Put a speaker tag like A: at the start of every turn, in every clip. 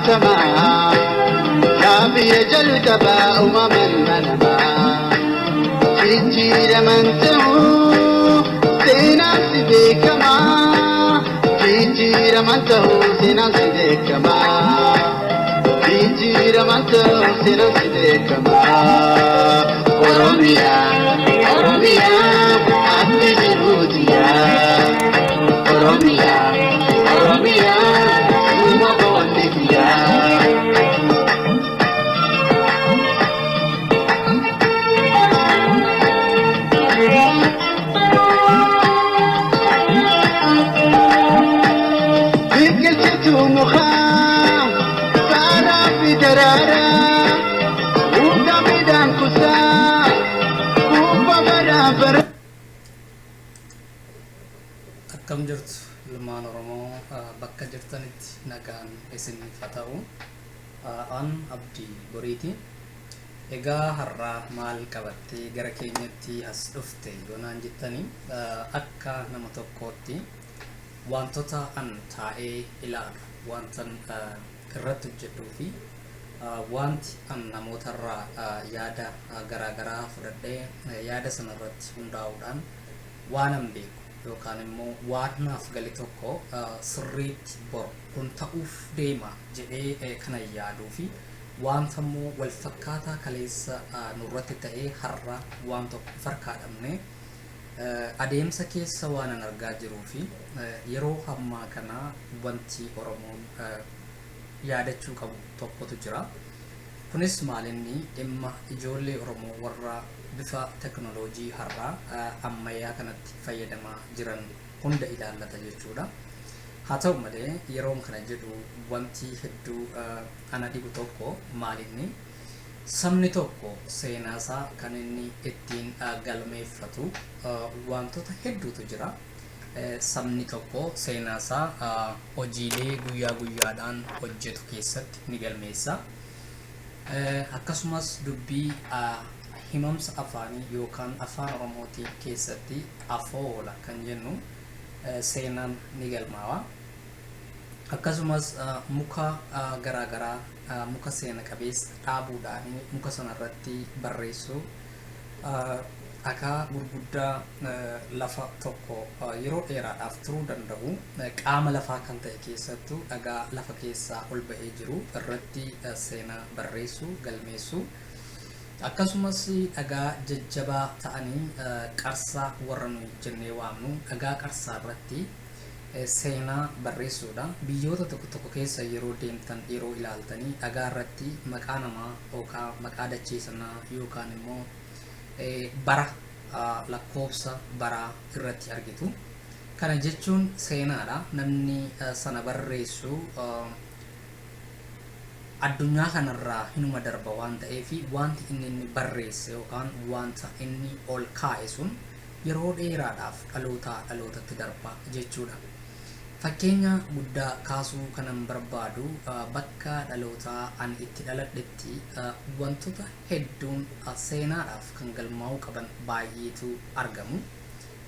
A: Kumaatamaa yaa biyya jalqabaa uumaman manamaa jijjiiraman ta'uu seenaan si beekamaa jijjiiraman ta'uu seenaan si beekamaa jijjiiraman ta'uu seenaan si beekamaa Oromiyaa Oromiyaa ati jiruutiyaa Oromiyaa Oromiyaa suma boonde kiyyaa. Biqilchituu mukaa saaraa fi daraaraa hunda midhaan kuusaa kuufa bara bara.
B: Akkam jirtu ilmaan Oromoo bakka jirtanitti nagaan isiniif haa ta'u. An Abdii Boriiti. Egaa har'a maal qabattee gara keenyatti as dhufte yoo naan jettani akka nama tokkootti Waantota an taa'ee ilaalu, waantan irratti hojjedhuu fi waanti an namootarraa yaada garaa garaa fudhadhee yaada sana irratti hundaa'uudhaan waanan beeku yookaan immoo waan naaf gale tokko sirriitti bor kun ta'uuf deema jedhee kanan yaaduu fi waanta immoo wal fakkaataa kaleessa nurratti ta'ee har'a waan tokko of harkaa dhabnee Adeemsa keessa waanan argaa jiruu fi yeroo hammaa kana wanti Oromoon yaadachuu qabu tokkotu jira. Kunis maalinni dhimma ijoollee Oromoo warra bifa teknooloojii har'aa ammayyaa kanatti fayyadamaa jiran hunda ilaallata jechuudha. Haa ta'u malee yeroon kana jedhu wanti hedduu ana dhibu tokko maalinni Sabni tokko seenaasaa kan inni ittiin galmeeffatu waantota hedduutu jira. Sabni tokko seenaasaa hojiilee guyyaa guyyaadhaan hojjetu keessatti ni galmeessa. Akkasumas dubbii himamsa afaanii yookaan afaan Oromootiin keessatti afoola kan jennu seenaan ni galmaawa. Akkasumas muka garaa garaa muka seena qabeessa dhaabuudhaan muka sana irratti barreessuu, dhakaa gurguddaa lafa tokko yeroo dheeraadhaaf turuu danda'u qaama lafaa kan ta'e keessattuu dhagaa lafa keessaa ol ba'ee jiru irratti seenaa barreessuu, galmeessuu, akkasumas dhagaa jajjabaa ta'anii qarsaa warra nuyi jennee waamnu dhagaa qarsaa irratti seenaa barreessuudha. Biyyoota tokko tokko keessa yeroo deemtan yeroo ilaaltanii dhagaa irratti maqaa namaa yookaan maqaa dachee sanaa yookaan immoo bara lakkoofsa baraa irratti argitu. Kana jechuun seenaadha. Namni sana barreessu addunyaa kanarraa hinuma darba waan ta'eef wanti inni inni barreesse yookaan wanta inni ol kaa'e sun yeroo dheeraadhaaf dhalootaa dhalootatti darba jechuudha. Fakkeenya guddaa kaasuu kanan barbaadu bakka dhalootaa ani itti dhaladhetti wantoota hedduun seenaadhaaf kan galmaa'uu qaban baay'eetu argamu.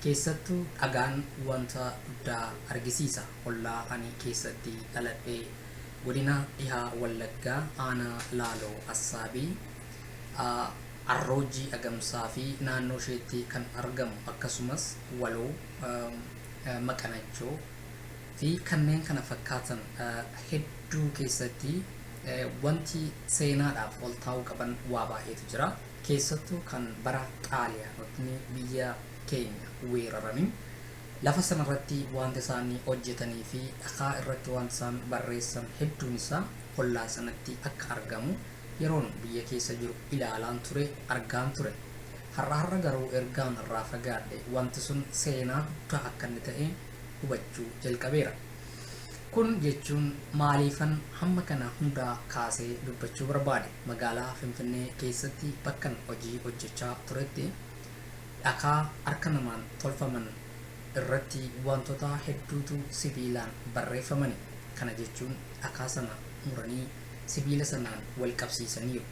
B: Keessattuu dhagaan wanta guddaa argisiisa. Ollaa ani keessatti dhaladhe Godina Dhiha Wallaggaa Aanaa Laaloo Assaabii Arroojjii Agamsaa fi naannoo isheetti kan argamu akkasumas Waloo, Maqanachoo fi kanneen kana fakkaatan hedduu keessatti wanti seenaadhaaf ol taa'uu qaban waa baay'eetu jira. Keessattuu kan bara Xaaliyaanotni biyya keenya weeraranii lafa sanarratti wanti isaan hojjetanii fi dhakaa irratti wanti isaan barreessan hedduun isaa ollaa sanatti akka argamu yeroon biyya keessa jiru ilaalaan ture, argaan ture. Har'a har'a garuu ergaan irraa fagaadhe wanti sun seenaa guddaa akka inni ta'e hubachuu jalqabeera. Kun jechuun maaliifan hamma kana hundaa kaasee dubbachuu barbaade? Magaalaa Finfinnee keessatti bakkan hojii hojjechaa turetti dhakaa harka namaan tolfaman irratti wantoota hedduutu sibiilaan barreeffamani. Kana jechuun dhakaa sana muranii sibiila sanaan wal qabsiisaniiru.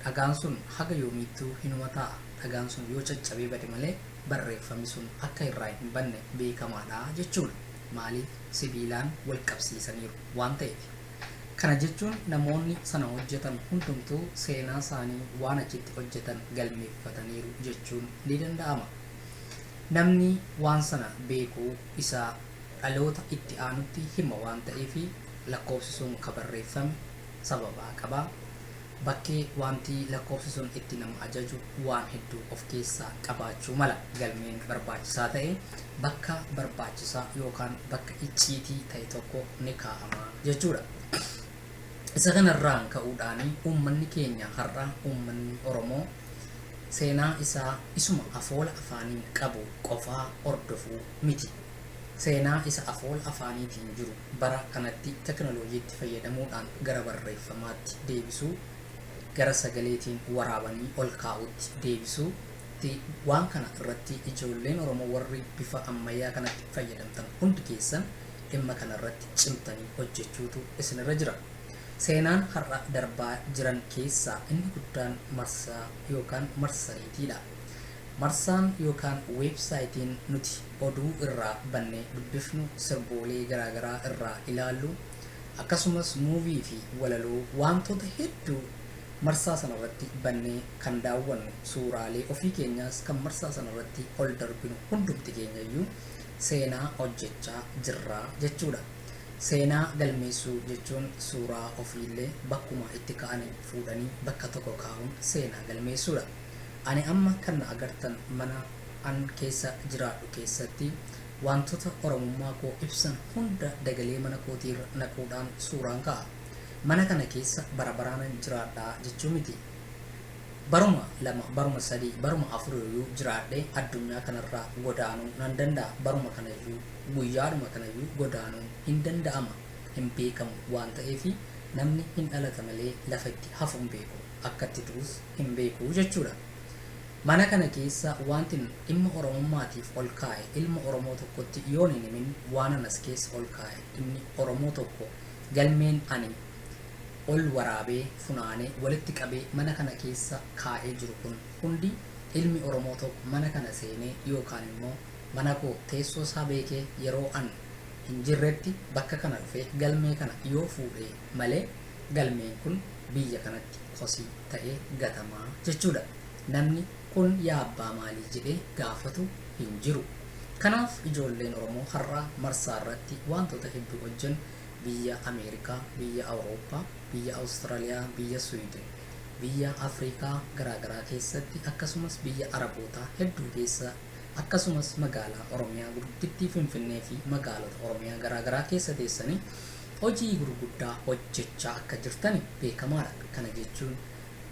B: Dhagaan sun haga yoomiittuu hinuma taa'a. Dhagaan sun yoo caccabee bade malee barreeffamni sun akka irraa hin banne beekamaadha jechuudha. Maaliif? Sibiilaan wal qabsiisaniiru waan ta'eef. Kana jechuun namoonni sana hojjetan hundumtuu seenaa isaanii waan achitti hojjetan galmeeffataniiru jechuun ni danda'ama. Namni waan sana beekuu isaa dhaloota itti aanutti hima waan ta'eef, lakkoofsi sun ka barreeffame sababaa qaba. Bakkee wanti lakkoofsi sun itti nama ajaju waan hedduu of keessaa qabaachuu mala. Galmeen barbaachisaa ta'e bakka barbaachisaa yookaan bakka icciitii ta'e tokko ni kaa'ama jechuudha. Isa kanarraan ka'uudhaan uummanni keenya har'a, uummanni Oromoo, seenaa isaa isuma afoola afaaniin qabu qofaa hordofuu miti. Seenaa isa afoola afaaniitiin jiru bara kanatti teknooloojiitti fayyadamuudhaan gara barreeffamaatti deebisuu, gara sagaleetiin waraabanii ol kaa'utti deebisuu. Waan kana irratti ijoolleen Oromoo warri bifa ammayyaa kanatti fayyadamtan hundi keessan dhimma kana irratti cimtanii hojjechuutu isinirra jira. Seenaan har'a darbaa jiran keessaa inni guddaan marsaa yookaan marsariitiidha. Marsaan yookaan weebsaayitiin nuti oduu irraa bannee dubbifnu, sirboolee garaagaraa irraa ilaallu, akkasumas movie fi walaloo, wantoota hedduu marsaa sanarratti bannee kan daawwannu, suuraalee ofii keenyaas kan marsaa sanarratti ol darbinu, hundumti keenyayyuu seenaa hojjechaa jirraa jechuudha. Seenaa galmeessuu jechuun suuraa ofiillee bakkuma itti ka'anii fuudhanii bakka tokko kaa'uun seenaa galmeessuudha. Ani amma kan na agartan mana an keessa jiraadhu keessatti wantoota Oromummaa koo ibsan hunda dagalee mana kootiirra naquudhaan suuraan ka'a. Mana kana keessa bara baraanan jiraadhaa jechuu miti. Baruma 2, baruma 3, baruma 4 iyyuu jiraadhee addunyaa kanarraa godaanuu nan danda'a. Baruma kanayyuu, guyyaadhuma kanayyuu godaanuun hin danda'ama. Hin beekamu waan ta'eef, namni hin dhalata malee lafa itti hafu hin beeku. Akka itti du'us hin beeku jechuudha. Mana kana keessa wanti dhimma Oromummaatiif ol kaa'e ilma Oromoo tokkotti yoon hin himin, waan anas keessa ol kaa'e, dhimmi Oromoo tokko, galmeen ani ol waraabee funaanee walitti qabee mana kana keessa kaa'ee jiru kun hundi, ilmi Oromoo tokko mana kana seenee yookaan immoo mana koo teessoo isaa beekee yeroo an hin jirretti bakka kana dhufee galmee kana yoo fuudhee malee, galmeen kun biyya kanatti kosii ta'ee gatamaa jechuudha. Namni kun yaa abbaa maalii jedhee gaafatu hin jiru. Kanaaf ijoolleen Oromoo har'a marsaa irratti wantoota hedduu hojjennu, biyya Ameerikaa, biyya Awurooppaa, biyya Awustiraaliyaa, biyya Suwiidin, biyya Afrikaa garaagaraa keessatti, akkasumas biyya Arabootaa hedduu keessa, akkasumas magaalaa Oromiyaa gurguddittii Finfinnee fi magaalota Oromiyaa garaagaraa keessa teessanii hojii gurguddaa hojjechaa akka jirtan beekamaadha. Kana jechuun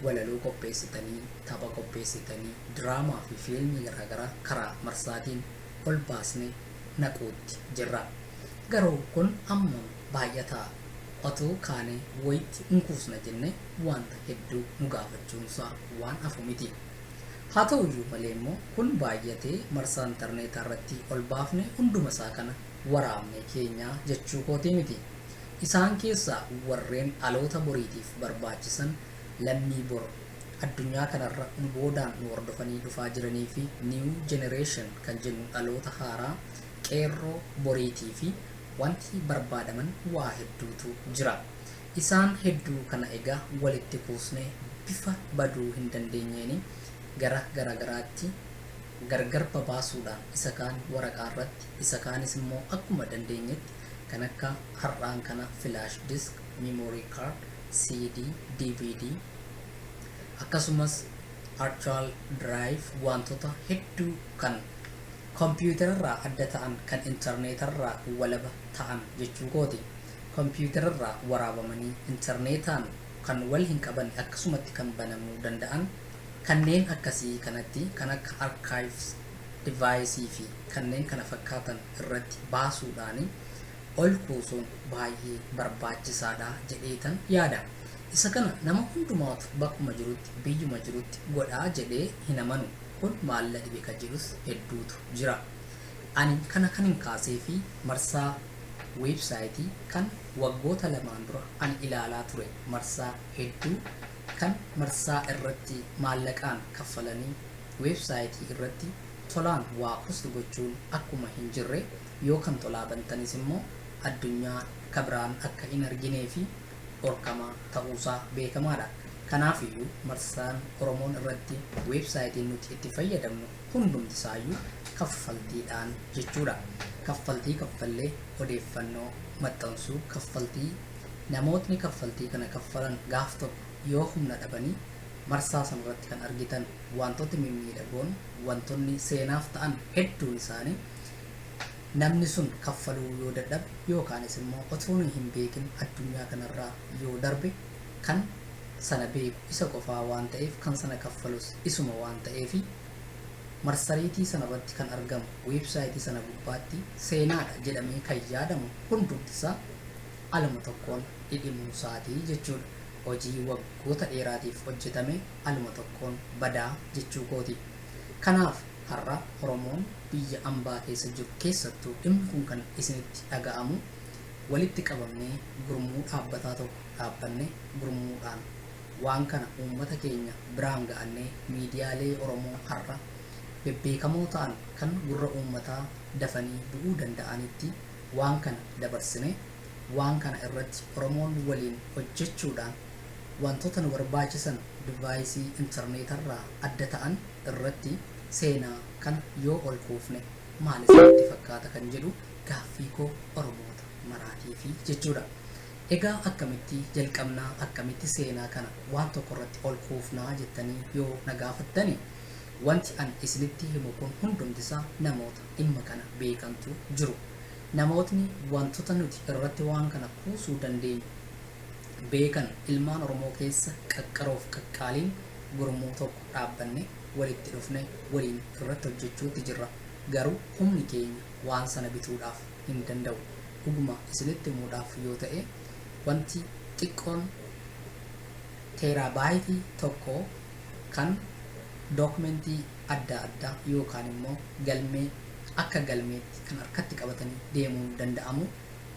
B: walaloo qopheessitanii, tapha qopheessitanii, diraamaa fi fiilmii garaagaraa karaa marsaatiin ol baasnee naquutti jirra. Garuu kun ammam baay'ataa? Otoo kaanee wayitti hin kuusna jenne, wanta hedduu nu gaafachuunsaa waan hafu miti. Haa ta'u iyyuu malee immoo kun baay'atee marsaa intarneetaa irratti ol baafne hunduma isaa kana waraabnee keenyaa jechuu kootii miti. Isaan keessaa warreen dhaloota boriitiif barbaachisan, lammii bor addunyaa kanarra nu boodaan nu hordofanii dhufaa jiranii fi new generation kan jennu, dhaloota haaraa qeerroo boriitii fi wanti barbaadaman waa hedduutu jira. Isaan hedduu kana egaa walitti kuusnee bifa baduu hin dandeenyeeni gara garagaraatti gargar babaasuudhaan, isa kaan waraqaa irratti, isa kaanis immoo akkuma dandeenyetti kan akka har'aan kana flash disk, memory card, CD, DVD, akkasumas actual drive, wantoota hedduu kan kompiitararraa adda ta'an, kan intarneetarraa walaba ta'an jechuu kooti. Kompiitararraa waraabamanii intarneetaan kan wal hin qabanne, akkasumatti kan banamuu danda'an, kanneen akkasii kanatti kan akka archives device fi kanneen kana fakkaatan irratti baasuudhaani ol kuusuun baay'ee barbaachisaadha jedheetan yaada. Isa kana nama hundumaatu bakkuma jirutti, biyyuma jirutti godhaa jedhee hin amanu. Kun maalla dhibe kan jedhus hedduutu jira. Ani kana kan hin kaasee fi marsaa weebsaayitii kan waggoota 2n dura ani ilaalaa ture, marsaa hedduu kan marsaa irratti maallaqaan kaffalanii weebsaayitii irratti tolaan waa post gochuun akkuma hin jirre, yoo kan tolaa bantanis immoo addunyaa kabiraan akka hin arginee fi dhorkamaa ta'uusaa beekamaadha. Kanaafiyyuu marsaan Oromoon irratti weebsaayitiin nuti itti fayyadamnu hundumti isaayyuu kaffaltiidhaan jechuudha. Kaffaltii kaffallee odeeffannoo maxxansuu, kaffaltii namootni kaffaltii kana kaffalan gaaf tokko yoo humna dhabanii marsaa sanarratti kan argitan wantoota mimmiidhagoon, wantoonni seenaaf ta'an hedduun isaanii namni sun kaffaluu yoo dadhabe yookaanis immoo otoo hin beekin addunyaa kanarraa yoo darbe, kan sana beeku isa qofaa waan ta'eef, kan sana kaffalus isuma waan ta'eefi, marsariitii sanarratti kan argamu, weebsaayitii sana gubbaatti seenaadha jedhamee kan yaadamu hundumti isaa aluma tokkoon dhidhimuu isaatii jechuudha. Hojii waggoota dheeraatiif hojjetame aluma tokkoon badaa jechuu kooti. Kanaaf har'a Oromoon biyya ambaa keessa jiru, keessattuu dhimmi kun kan isinitti dhaga'amu, walitti qabamnee gurmuu dhaabbataa tokko dhaabbanne, gurmuudhaan waan kana uummata keenya biraan ga'annee, miidiyaalee Oromoo har'a bebbeekamoo ta'an kan gurra uummataa dafanii bu'uu danda'anitti waan kana dabarsine, waan kana irratti Oromoon waliin hojjechuudhaan wantoota nu barbaachisan divaayisii intarneetarraa adda ta'an irratti seenaa kana yoo ol kuufne maal isinitti fakkaata kan jedhu gaaffii koo Oromoota maraatiifi jechuudha. Egaa akkamitti jalqabnaa, akkamitti seenaa kana waan tokko irratti ol kuufnaa jettanii yoo na gaafattani, wanti an isinitti himu kun hundumtisaa namoota dhimma kana beekantu jiru. Namootni wantoota nuti irratti waan kana kuusuu dandeenyu beekan ilmaan Oromoo keessa qaqqaroof qaqqaaliin gurmuu tokko dhaabbanne, walitti dhufne, waliin irratti hojjechuutti jirra. Garuu humni keenya waan sana bituudhaaf hin danda'u. Dhuguma isinitti himuudhaaf yoo ta'e, wanti xiqqoon teeraabaayitii 1 kan dookumentii adda addaa yookaan immoo galmee akka galmeetti kan harkatti qabatanii deemuun danda'amu,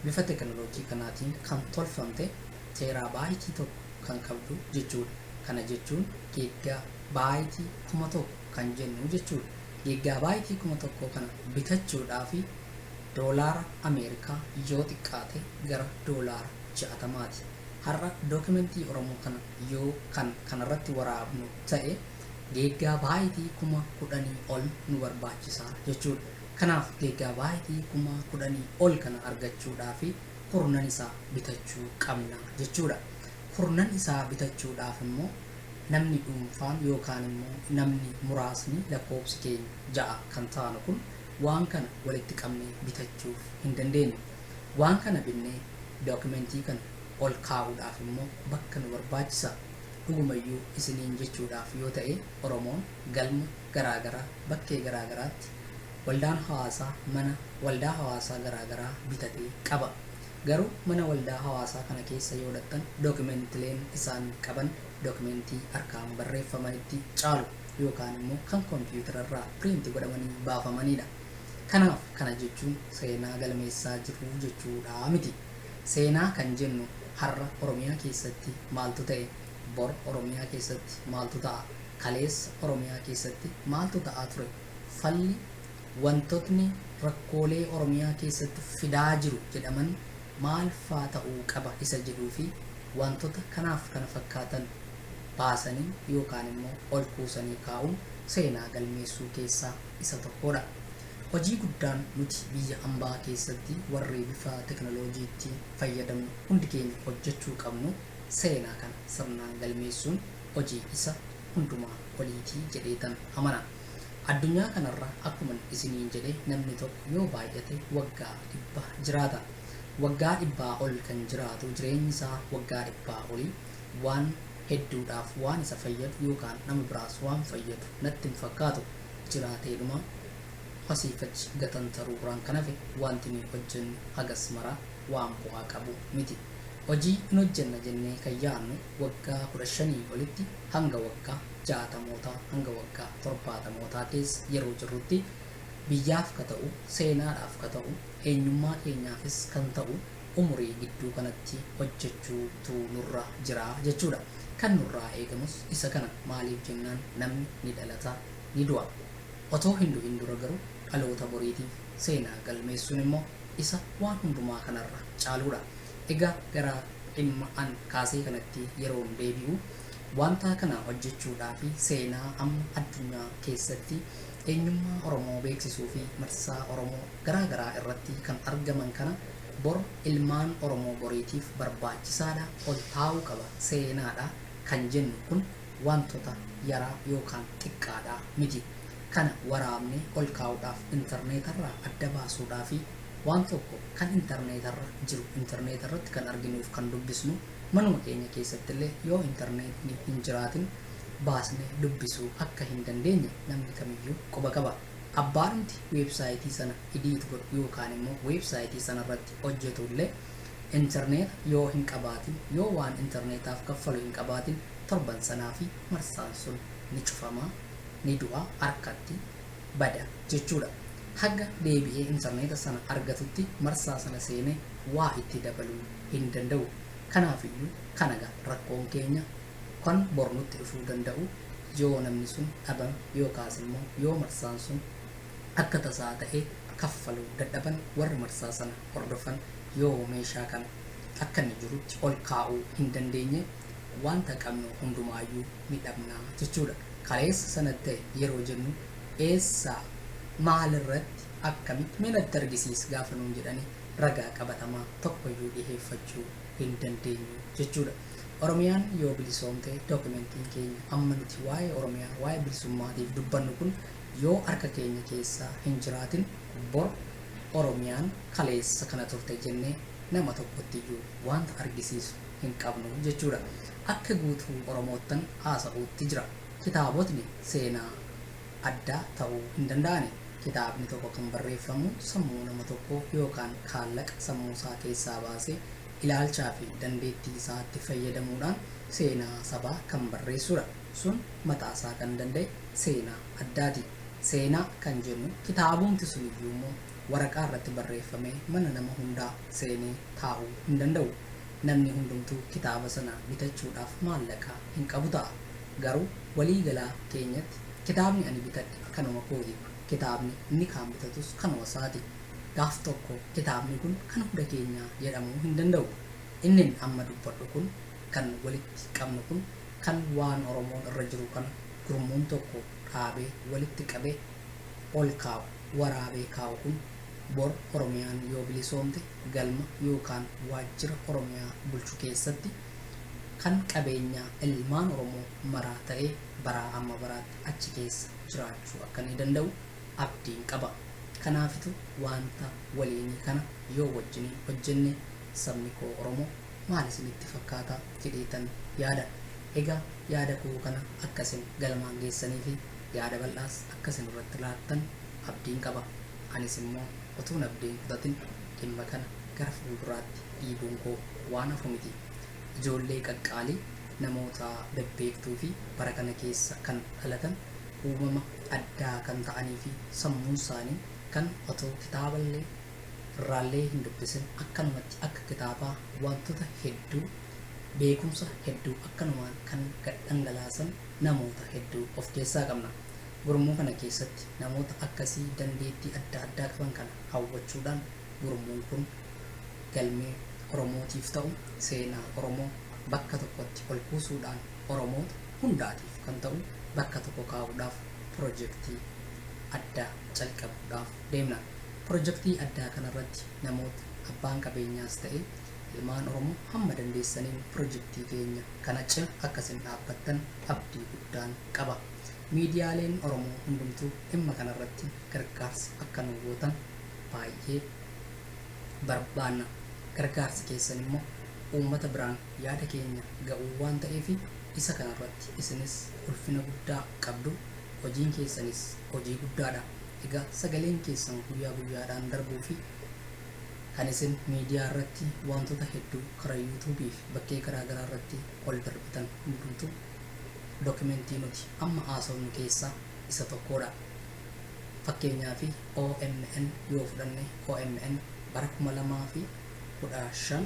B: bifa teknooloojii kanaatiin kan tolfamte, teeraabaayitii 1 kan qabdu jechuudha. Kana jechuun geeggaa baayitii 1000 kan jennu jechuudha. Geeggaa baayitii 1000 kana bitachuudhaaf doolaara Ameerikaa yoo xiqqaate gara doolaara 60ti. Har'a dookumentii Oromoo kana yoo kan kanarratti waraabnu ta'e, geeggaa baayitii 10,000 ol nu barbaachisaa jechuudha. Kanaaf geeggaa baayitii 10,000 ol kana argachuudhaaf kurnan isaa bitachuu qabna jechuudha. Kurnan isaa bitachuudhaaf immoo namni dhuunfaan yookaan immoo namni muraasni, lakkoobsi keenya 6 kan taanu kun, waan kana walitti qabnee bitachuuf hin dandeenyu. Waan kana binnee dookumentii kana ol kaa'uudhaaf immoo bakka nu barbaachisa. Dhugumayyuu isiniin jechuudhaaf yoo ta'e, Oromoon galma garaagaraa bakkee garaagaraatti waldaan hawaasaa mana waldaa hawaasaa garaagaraa bitatee qaba. Garuu mana waldaa hawaasaa kana keessa yoo dhaqxan, dookumentileen isaan qaban dookumentii harkaan barreeffamanitti caalu yookaan immoo kan kompiitararraa piriinti godhamanii baafamanidha. Kanaaf kana jechuun seenaa galmeessaa jiru jechuudha miti. Seenaa kan jennu har'a Oromiyaa keessatti maaltu ta'e, bor Oromiyaa keessatti maaltu ta'a, kaleessa Oromiyaa keessatti maaltu ta'aa ture, falli wantootni rakkoolee Oromiyaa keessatti fidaa jiru jedhaman maal faa ta'uu qaba isa jedhuu fi wantoota kanaaf kana fakkaatan baasanii yookaan immoo ol kuusanii kaa'uun seenaa galmeessuu keessaa isa tokkodha. Hojii guddaan nuti biyya ambaa keessatti warri bifa teknooloojiitti fayyadamnu hundi keenya hojjechuu qabnu, seenaa kana sirnaan galmeessuun hojii isa hundumaa oliitii jedheetan amana. Addunyaa kanarra akkuma isiniin jedhe, namni tokko yoo baay'ate waggaa 100 jiraata. Waggaa 100 ol kan jiraatu, jireenyi isaa waggaa 100 olii waan hedduudhaaf waan isa fayyadu yookaan nama biraas waan fayyadu natti hin fakkaatu. Jiraateedhuma asiif achi gatantaruurraan kan hafe wanti nuyi hojjennu hagas maraa waan bu'aa qabu miti. Hojii in hojjenna jennee kan yaadnu waggaa 15 olitti, hanga waggaa 60mootaa hanga waggaa 70mootaa keessa yeroo jirrutti, biyyaaf ka ta'u, seenaadhaaf ka ta'u, eenyummaa keenyaafis kan ta'u umurii gidduu kanatti hojjechuutu nurra jira jechuudha. Kan nurraa eegamus isa kana. Maaliif jennaan, namni ni dhalata, ni du'a. Otoo hin du'in dura garuu dhaloota boriitiif seenaa galmeessuun immoo isa waan hundumaa kanarra caaluudha. Egaa gara Dhimma an kaasee kanatti yeroon deebi'u, wanta kana hojjechuudhaa fi seenaa amma addunyaa keessatti eenyummaa Oromoo beeksisuu fi marsaa Oromoo garaa garaa irratti kan argaman kana bor ilmaan Oromoo boriitiif barbaachisaadha, ol taa'uu qaba, seenaadha kan jennu kun wantoota yaraa yookaan xiqqaadha miti. Kana waraabnee ol kaa'uudhaaf, intarneetarraa adda baasuudhaa fi waan tokko kan intarneetarra jiru, intarneetarratti kan arginuuf kan dubbisnu, manuma keenya keessatti illee yoo intarneetni hin jiraatin baasnee dubbisuu akka hin dandeenye namni kamiyyuu quba qaba. Abbaadhumti weebsaayitii sana edit godhu yookaan immoo weebsaayitii sana irratti hojjetu illee intarneeta yoo hin qabaatin, yoo waan intarneetaaf kaffalu hin qabaatin, torban sanaa fi marsaan sun ni cufamaa, ni du'a, harkatti bada jechuudha. Haga deebi'ee intarneeta sana argatutti marsaa sana seenee waa itti dabaluu hin danda'u. Kanaafiyyuu kanaga rakkoon keenya kan bornutti dhufuu danda'u, yoo namni sun dhabame yookaas immoo yoo marsaan sun akka tasaa ta'e kaffaluu dadhaban, warri marsaa sana hordofan yoo meeshaa kana akka inni jirutti ol kaa'uu hin dandeenye, wanta qabnu hundumaayyuu ni dhabnaa jechuudha. Kaleessa sana ta'e yeroo jennu, eessaa, maalirratti, akkamitti, mee natti argisiis gaafa nuun jedhanii, ragaa qabatamaa tokkoyyuu dhiheeffachuu hin dandeenyu jechuudha. Oromiyaan yoo bilisoomte, dookumentiin keenya amma nuti waa'ee Oromiyaa, waa'ee bilisummaatiif dubbannu kun yoo harka keenya keessaa hin jiraatin, bor Oromiyaan kaleessa kana turte jennee nama tokkottiyyuu wanta argisiisu hin qabnu jechuudha. Akka guutuu Oromoottan haasa'uutti jira. Kitaabotni seenaa addaa ta'uu hin danda'ani. Kitaabni tokko kan barreeffamu sammuu nama tokkoo yookaan kaallaqa sammuu isaa keessaa baasee ilaalchaa fi dandeettii isaatti fayyadamuudhaan seenaa sabaa kan barreessudha. Sun mataasaa kan danda'e seenaa addaati. Seenaa kan jennu kitaabumti sun iyyuu immoo waraqaa irratti barreeffamee mana nama hundaa seenee taa'uu hin danda'u. Namni hundumtuu kitaaba sana bitachuudhaaf maallaqa hin qabu ta'a. Garuu waliigalaa keenyatti kitaabni ani bitadhe kanuma kooti. Kitaabni inni kaan bitatus kanuma isaati. Gaaf tokko kitaabni kun kan hunda keenyaa jedhamuu hin danda'u. Inni amma dubbadhu kun, kan walitti qabnu kun, kan waan Oromoon irra jiru kana gurmuun tokko dhaabee walitti qabee ol kaa'u, waraabee kaa'u kun, bor Oromiyaan yoo bilisoomte galma yookaan waajjira Oromiyaa bulchu keessatti kan qabeenyaa ilmaan Oromoo maraa ta'ee baraa amma baraatti achi keessa jiraachuu akka inni danda'u abdiin qaba. Kanaafitu wanta waliinii kana yoo wajjiniin hojjenne, sabni koo Oromoo maal isinitti fakkaata jedheetan yaada. Egaa yaada koo kana akkasin galmaan geessanii fi yaada bal'aas akkasin irratti laattan abdiin qaba. Anis immoo utuun abdiin kutatin dhimma kana gara fuulduraatti dhiibuun koo waan hafu miti. Ijoollee qaqqaalii, namoota bebbeektuu fi bara kana keessa kan dhalatan, uumama addaa kan ta'anii fi sammuun isaanii kan otoo kitaaballee irraallee hin dubbisin akkanumatti akka kitaabaa wantoota hedduu, beekumsa hedduu akkanumaan kan gad dhangalaasan namoota hedduu of keessaa qabna. Gurmuu kana keessatti namoota akkasii dandeettii adda addaa qaban kana hawwachuudhaan gurmuun kun galmee Oromootiif ta'u, seenaa Oromoo bakka tokkotti ol kuusuudhaan Oromoota hundaatiif kan ta'u bakka tokko kaa'uudhaaf pirojektii addaa calqabuudhaaf deemna. Pirojektii addaa kanarratti namoota abbaan qabeenyaas ta'e ilmaan Oromoo hamma dandeessaniin pirojektii keenya kana cina akkasin dhaabbattan abdii guddaan qaba. Miidiyaaleen Oromoo hundumtuu dhimma kanarratti gargaarsa akka nu gootan baay'ee barbaanna. Gargaarsi keessan immoo uummata biraan yaada keenya ga'uu waan ta'eef, isa kanarratti isinis ulfina guddaa qabdu, hojiin keessanis hojii guddaadha. Egaa sagaleen keessan guyyaa guyyaadhaan darbuu fi kan isin miidiyaa irratti wantoota hedduu karaa yuutuubii fi bakkee garaa garaa irratti ol darbitan hundumtuu dookimentii nuti amma haasofnu keessaa isa tokkodha. Fakkeenyaa fi OMN yoo fudhanne, OMN bara 2015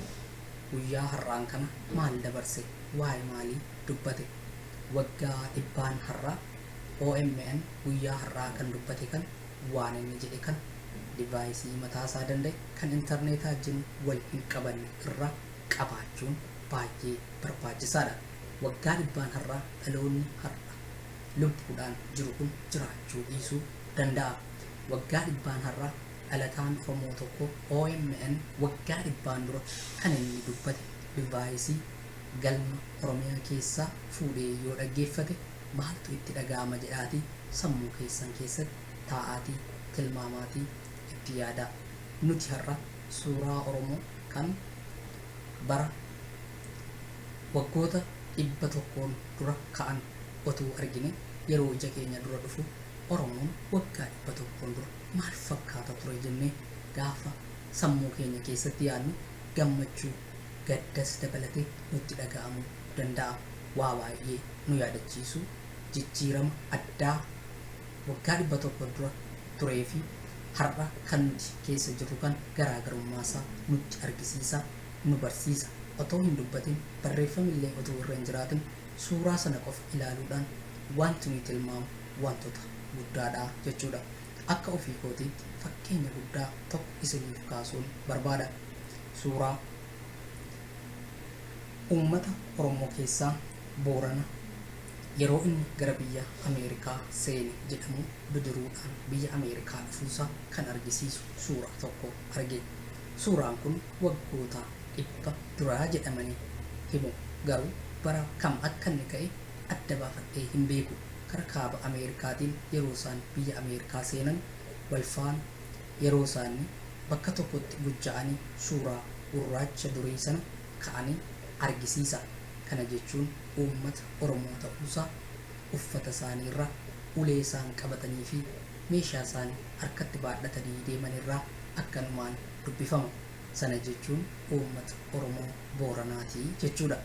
B: guyyaa har'aan kana maal dabarse? Waa'ee maalii dubbate? Waggaa dhibbaan har'aa OMN guyyaa har'aa kan dubbate kan waan inni jedhe kan divaayisii mataasaa danda'e kan intarneetaa wajjin wal hin qabanne irraa qabaachuun baay'ee barbaachisaadha. Waggaa dhibbaan har'aa dhaloonni har'a lubbuudhaan jiru kun jiraachuu dhiisuu danda'a. Waggaa dhibbaan har'aa dhalataan Oromoo tokko OMN waggaa dhibbaan dura kan inni dubbate divaayisii galma Oromiyaa keessaa fuudhee yoo dhaggeeffate maaltu itti dhaga'ama jedhaatii sammuu keessan keessatti taa'aatii tilmaamaatii itti yaadaa. Nuti har'a suuraa Oromoo kan bara waggoota 100n dura ka'an otuu argine yeroo ija keenya dura dhufu Oromoon waggaa 100n dura maal fakkaata ture jennee gaafa sammuu keenya keessatti yaadnu gammachuu gaddas dabalatee nutti dhaga'amuu danda'a. Waa baay'ee nu yaadachiisu jijjiirama addaa waggaa 100 dura turee fi har'a kan nuti keessa jirru kan garaagarummaa nutti argisiisa, nu barsiisa. Otoo hin dubbatin, barreeffamillee otoo irra hin jiraatin, suuraa sana qofa ilaaluudhaan wanti nuyi tilmaamu wantoota guddaadha jechuudha. Akka ofii kootiitti fakkeenya guddaa tokko isiniif kaasuun barbaada. Suuraa uummata Oromoo keessaa Boorana yeroo inni gara biyya Ameerikaa seene jedhamu bidiruudhaan biyya Ameerikaa dhufuusaa kan argisiisu suuraa tokko arge. Suuraan kun waggoota 100 duraa jedhamanii himu, garuu bara kam akka inni ka'e adda baafadhee hin beeku. Kara kaaba Ameerikaatiin yeroo isaan biyya Ameerikaa seenan walfaana yeroo isaanii bakka tokkotti gujja'anii suuraa gurraacha durii sana ka'anii argisiisa. Kana jechuun uummata Oromoo ta'uusaa uffata isaaniirraa, ulee isaan qabatanii fi meeshaa isaan harkatti baadhatanii deemanirraa akkanumaan dubbifama. Sana jechuun uummata Oromoo Booranaatii jechuudha.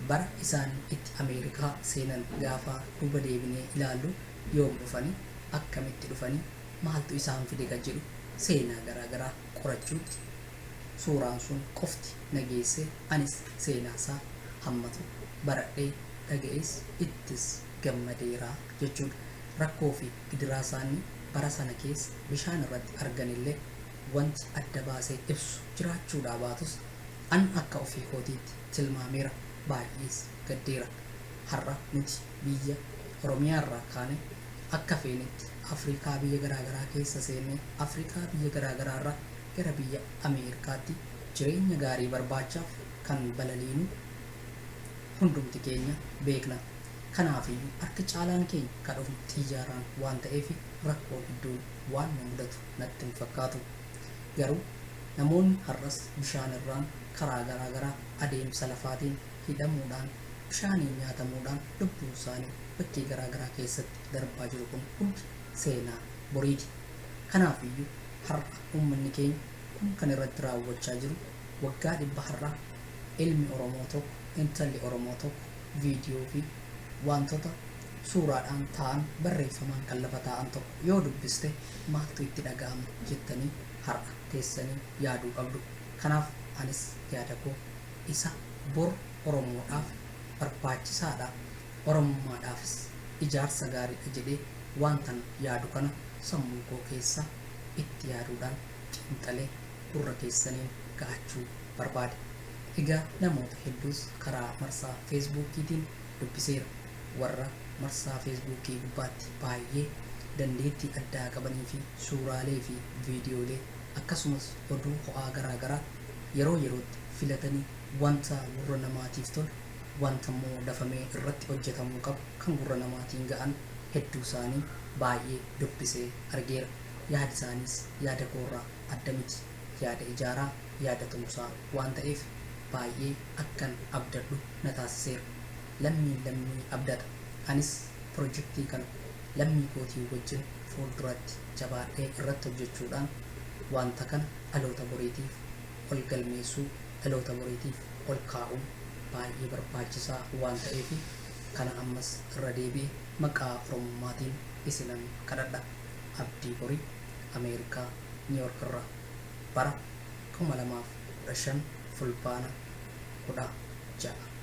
B: Bara isaan itti Ameerikaa seenan gaafa duuba deebinee ilaallu yoom dhufanii, akkamitti dhufanii, maaltu isaan fide kan jedhu seenaa garaagaraa qorachuutti suuraan sun qofti na geesse. Anis seenaasaa hammatu baradhee dhaga'es ittis gammadeera jechuudha. Rakkoo fi gidiraa isaanii bara sana keessa bishaan irratti arganillee wanti adda baasee ibsu jiraachuudhaa baatus an akka ofii kootiitti tilmaameera, baay'ees gaddeera. Har'a nuti biyya Oromiyaarraa kaane akka feenetti Afrikaa biyya garaagaraa keessa seennee Afrikaa biyya garaagaraarraa gara biyya Ameerikaatti jireenya gaarii barbaachaaf kan balaliinu hundumti keenya beekna. Kanaafiyyuu harki caalaan keenya kan dhufnu xiyyaaraan waan ta'eef rakkoon hedduun waan nu mudatu natti hin fakkaatu. Garuu namoonni har'as bishaan irraan karaa garaagaraa adeemsa lafaatiin hidhamuudhaan bishaaniin nyaatamuudhaan lubbuun isaanii bakkee garaagaraa keessatti darbaa jiru kun hundi seenaa boriiti. Kanaafiyyuu har'a uummanni keenya kun kan irratti raawwachaa jiru waggaa 100 har'aa ilmi Oromoo tokko, intalli Oromoo tokko viidiyoo fi wantoota suuraadhaan ta'an barreeffamaan kan lafa taa'an tokko yoo dubbiste maaltu itti dhaga'ama jettanii har'a teessanii yaaduu qabdu. Kanaaf anis yaada koo isa bor Oromoodhaaf barbaachisaadha, Oromummaadhaafis ijaarsa gaariidha jedhee wantan yaadu kana sammuu koo keessa itti yaaduudhaan xiinxalee gurra keessaniin ga'achuu barbaade. Egaa namoota hedduus karaa marsaa Feesbuukiitiin dubbiseera. Warra marsaa Feesbuukii gubbaatti baay'ee dandeettii addaa qabanii fi suuraalee fi viidiyoolee akkasumas oduu ho'aa garaagaraa yeroo yerootti filatanii wanta gurra namaatiif tolu, wanta immoo dafamee irratti hojjetamuu qabu kan gurra namaatiin ga'an hedduu isaanii baay'ee dubbisee argeera. Yaadi isaaniis yaada koorraa adda miti. Yaada ijaaraa, yaada tumsaa waan ta'eef baay'ee akkan abdadhu na taasiseera. Lammiin lammii abdata. Anis pirojektii kana lammii kootii wajjin fuulduratti jabaadhee irratti hojjechuudhaan wanta kana dhaloota boriitiif ol galmeessuu, dhaloota boriitiif ol kaa'uun baay'ee barbaachisaa waan ta'eef kana ammas irra deebi'e maqaa Oromummaatiin isinan kadhadha. Abdii Borii, Ameerikaa, Niiyork irraa bara 2015 Fulbaana 16.